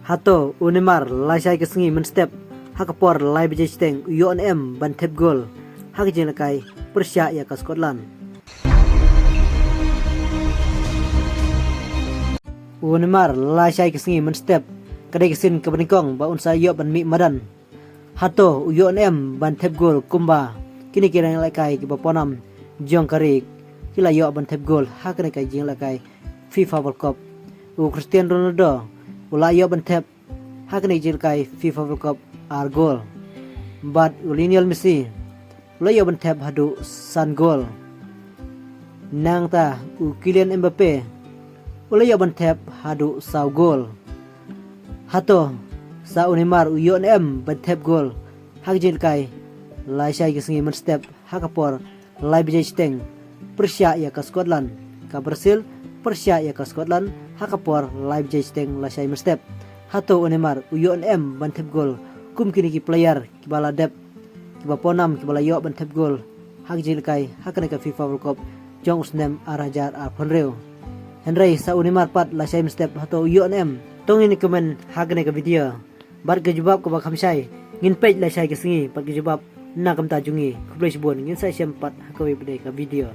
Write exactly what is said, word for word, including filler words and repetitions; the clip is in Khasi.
Hato u Neymar lashai ka sngi mynstep ha ka por lai baje shiteng u ïoh ne em ban thep gol ha ka jingïalehkai pyrshah ïa ka Scotland? U Neymar lashai ka sngi mynstep ka dei ka sien kaba nyngkong ba un sa ïoh ban mih madan. Hato u ïoh ne em ban thep gol kumba kine ki nongïalehkai kiba pawnam jong ka ri ki la ïoh ban thep gol ha kane ka jingïalehkai FIFA World Cup? U Cristiano Ronaldo u la ïoh ban thep ha kane ka jingïalehkai FIFA World Cup ar gol. Bad u Lionel Messi u la ïoh ban thep haduh san gol. Nangta u Kylian Mbappe u la ïoh ban thep haduh saw gol. Hato sa u Neymar u ïoh ne em ban thep gol ha ka jingïalehkai lashai ka sngi mynstep ha ka por lai baje shiteng pyrshah ïa ka Scotland? Ka Brazil pyrshah ïa ka Scotland ha ka por lai baje shiteng lashai mynstep. Hato u Neymar u ïoh ne em ban thep gol kum kine ki player kiba la dep, kiba pawnam, kiba la ïoh ban thep gol ha ka jingïalehkai ha kane ka FIFA World Cup jong u snem ar hajar arphew hynriew? Hynrei sa u Neymar pat lashai mynstep, hato u ïoh ne em? To ngin comment ha kane ka video bad ka jubab kaba kham shai ngin peit lashai ka sngi bad ka jubab na ka bynta jong ngi. Khublei shibun, ngin sa ïashem pat ha kawei pat de ka video.